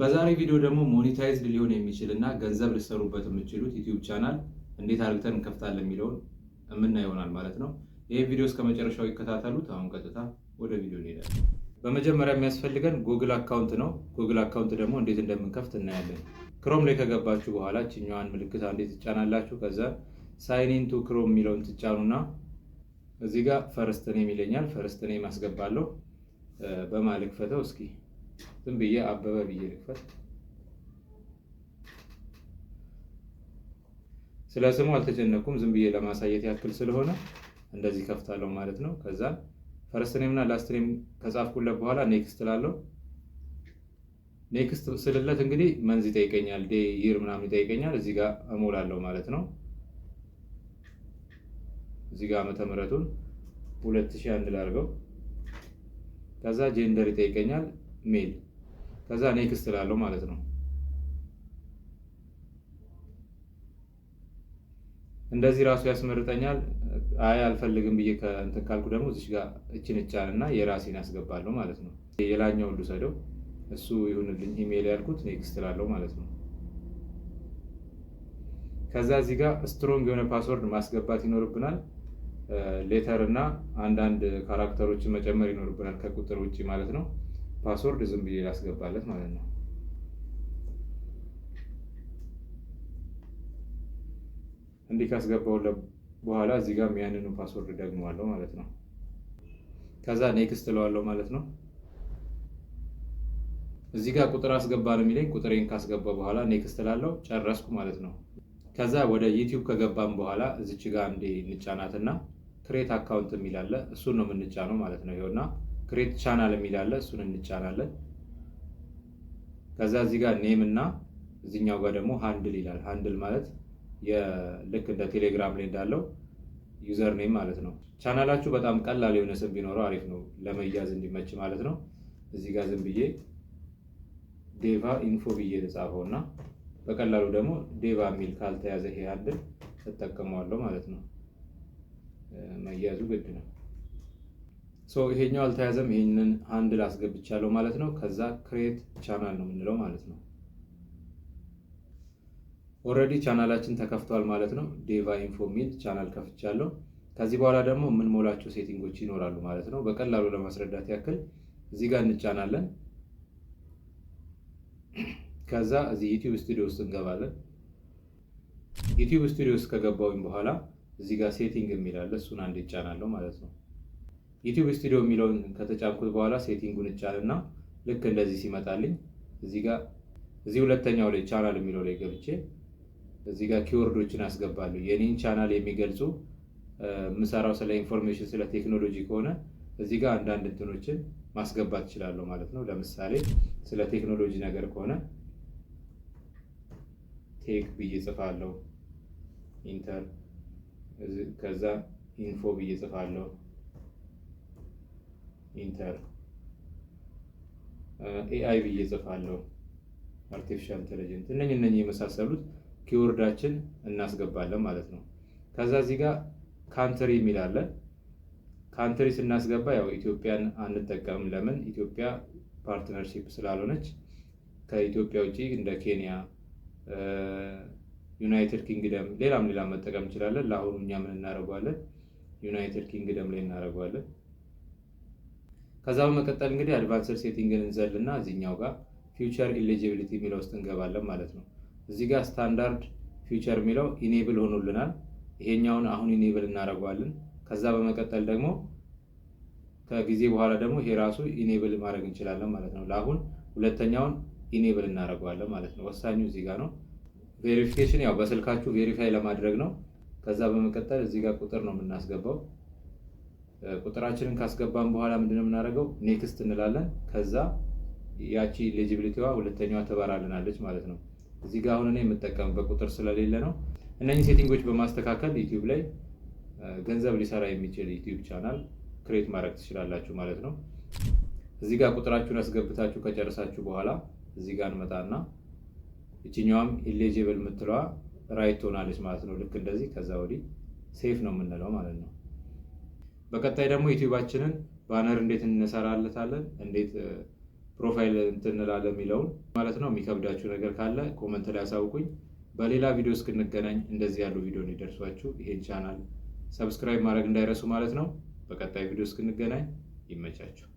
በዛሬ ቪዲዮ ደግሞ monetized ሊሆን የሚችል እና ገንዘብ ልትሰሩበት የምትችሉት YouTube channel እንዴት አድርገን እንከፍታለን የሚለውን የምናይ ይሆናል ማለት ነው። ይህ ቪዲዮ እስከ መጨረሻው ይከታተሉት። አሁን ቀጥታ ወደ ቪዲዮ እንሄዳለን። በመጀመሪያ የሚያስፈልገን Google account ነው። Google account ደግሞ እንዴት እንደምንከፍት እናያለን። Chrome ላይ ከገባችሁ በኋላ ችኛዋን ምልክት አንዴ ትጫናላችሁ። ከዛ sign in to Chrome የሚለውን ትጫኑና እዚህ ጋር first name ይለኛል። First name አስገባለሁ። በማን ልክፈተው? እስኪ ዝም ብዬ አበበ ብዬ ልክፈት። ስለ ስሙ አልተጨነኩም። ዝም ብዬ ለማሳየት ያክል ስለሆነ እንደዚህ ከፍታለሁ ማለት ነው። ከዛ first name እና last name ከጻፍኩለት በኋላ next እላለሁ። Next ስልለት እንግዲህ month ይጠይቀኛል፣ day year ምናምን ይጠይቀኛል። እዚህ ጋር እሞላለሁ ማለት ነው። እዚህ ጋር ዓመተ ምሕረቱን 2001 ላድርገው። ከዛ gender ይጠይቀኛል፣ male። ከዛ next እላለሁ ማለት ነው። እንደዚህ ራሱ ያስመርጠኛል። አይ አልፈልግም ብዬ ከእንትን ካልኩ ደግሞ እዚች ጋር እችን እጫንና የራሴን ያስገባለሁ ማለት ነው። የላኛውን ልውሰደው፣ እሱ ይሁንልኝ ኢሜይል ያልኩት next እላለሁ ማለት ነው። ከዛ እዚህ ጋር strong የሆነ password ማስገባት ይኖርብናል። Letter እና አንዳንድ character ኦችን መጨመር ይኖርብናል ከቁጥር ውጭ ማለት ነው። Password ዝም ብዬ ላስገባለት ማለት ነው። እንዲህ ካስገባሁለት በኋላ እዚህ ጋር ያንኑ password ደግመዋለሁ ማለት ነው። ከዛ next እለዋለሁ ማለት ነው። እዚህ ጋር ቁጥር አስገባ ነው የሚለኝ። ቁጥሬን ካስገባ በኋላ next እላለሁ። ጨረስኩ ማለት ነው። ከዛ ወደ YouTube ከገባም በኋላ እዚች ጋር እንዴ እንጫናትና create account የሚል አለ፣ እሱን ነው የምንጫነው ማለት ነው። ይኸውና create channel የሚል አለ፣ እሱን እንጫናለን። ከዛ እዚህ ጋር name እና እዚህኛው ጋር ደግሞ handle ይላል። Handle ማለት ልክ እንደ ቴሌግራም ላይ እንዳለው user name ማለት ነው። ቻናላችሁ በጣም ቀላል የሆነ ስም ቢኖረው አሪፍ ነው ለመያዝ እንዲመች ማለት ነው። እዚህ ጋር ዝም ብዬ ዴቫ ኢንፎ ብዬ ልጻፈው እና በቀላሉ ደግሞ ዴቫ የሚል ካልተያዘ ይሄ handle እጠቀመዋለሁ ማለት ነው። መያዙ ግድ ነው። So ይሄኛው አልተያዘም። ይሄንን handle አስገብቻለሁ ማለት ነው። ከዛ create channel ነው የምንለው ማለት ነው። Already channel ኣችን ተከፍቷል ማለት ነው። ዴቫ ኢንፎ የሚል ቻናል ከፍቻለሁ። ከዚህ በኋላ ደግሞ የምንሞላቸው setting ኦች ይኖራሉ ማለት ነው። በቀላሉ ለማስረዳት ያክል እዚህ ጋር እንጫናለን። ከዛ እዚህ YouTube Studio ውስጥ እንገባለን። YouTube Studio ውስጥ ከገባሁኝ በኋላ እዚህ ጋር setting የሚል አለ፣ እሱን አንድ እጫናለሁ ማለት ነው። YouTube Studio የሚለውን ከተጫንኩት በኋላ setting ኡን እጫንና ልክ እንደዚህ ሲመጣልኝ እዚህ ጋር እዚህ ሁለተኛው ላይ ቻናል የሚለው ላይ ገብቼ እዚህ ጋር keyword ኦችን አስገባለሁ። የኔን ቻናል የሚገልጹ የምሰራው ስለ information ስለ ቴክኖሎጂ ከሆነ እዚህ ጋር አንዳንድ እንትኖችን ማስገባት እችላለሁ ማለት ነው። ለምሳሌ ስለ ቴክኖሎጂ ነገር ከሆነ tech ብዬ ጽፋለሁ፣ enter። ከዛ info ብዬ ጽፋለሁ፣ enter። AI ብዬ ጽፋለሁ፣ artificial intelligent። እነኝ እነኝ የመሳሰሉት keyword ኣችን እናስገባለን ማለት ነው። ከዛ እዚህ ጋር country የሚል አለ። Country ስናስገባ ያው ኢትዮጵያን አንጠቀምም። ለምን? ኢትዮጵያ partnership ስላልሆነች። ከኢትዮጵያ ውጭ እንደ ኬንያ፣ ዩናይትድ ኪንግደም፣ ሌላም ሌላም መጠቀም እንችላለን። ለአሁኑ እኛ ምን እናደርገዋለን? ዩናይትድ ኪንግደም ላይ እናደርገዋለን። ከዛ በመቀጠል እንግዲህ advanced setting ን እንዘልና እዚህኛው ጋር feature eligibility የሚለው ውስጥ እንገባለን ማለት ነው። እዚህ ጋር standard feature የሚለው enable ሆኖልናል። ይሄኛውን አሁን enable እናደርገዋለን። ከዛ በመቀጠል ደግሞ ከጊዜ በኋላ ደግሞ ይሄ ራሱ enable ማድረግ እንችላለን ማለት ነው። ለአሁን ሁለተኛውን enable እናደርገዋለን ማለት ነው። ወሳኙ እዚህ ጋር ነው። Verification ያው በስልካችሁ verify ለማድረግ ነው። ከዛ በመቀጠል እዚህ ጋር ቁጥር ነው የምናስገባው። ቁጥራችንን ካስገባን በኋላ ምንድነው የምናደርገው? Next እንላለን። ከዛ ያቺ eligibility ዋ ሁለተኛዋ ትበራልናለች ማለት ነው። እዚህ ጋር አሁን እኔ የምጠቀምበት ቁጥር ስለሌለ ነው። እነኚህ setting ኦች በማስተካከል YouTube ላይ ገንዘብ ሊሰራ የሚችል YouTube channel create ማድረግ ትችላላችሁ ማለት ነው። እዚህ ጋር ቁጥራችሁን አስገብታችሁ ከጨረሳችሁ በኋላ እዚህ ጋር እንመጣና ይችኛዋም eligible የምትለዋ right ትሆናለች ማለት ነው። ልክ እንደዚህ ከዛ ወዲህ save ነው የምንለው ማለት ነው። በቀጣይ ደግሞ YouTube ኣችንን banner እንዴት እንሰራለታለን፣ እንዴት profile እንትን እንላለን የሚለውን ማለት ነው። የሚከብዳችሁ ነገር ካለ comment ላይ አሳውቁኝ። በሌላ ቪዲዮ እስክንገናኝ እንደዚህ ያሉ ቪዲዮ እንዲደርሷችሁ ይሄን channel subscribe ማድረግ እንዳይረሱ ማለት ነው። በቀጣይ ቪዲዮ እስክንገናኝ ይመቻችሁ።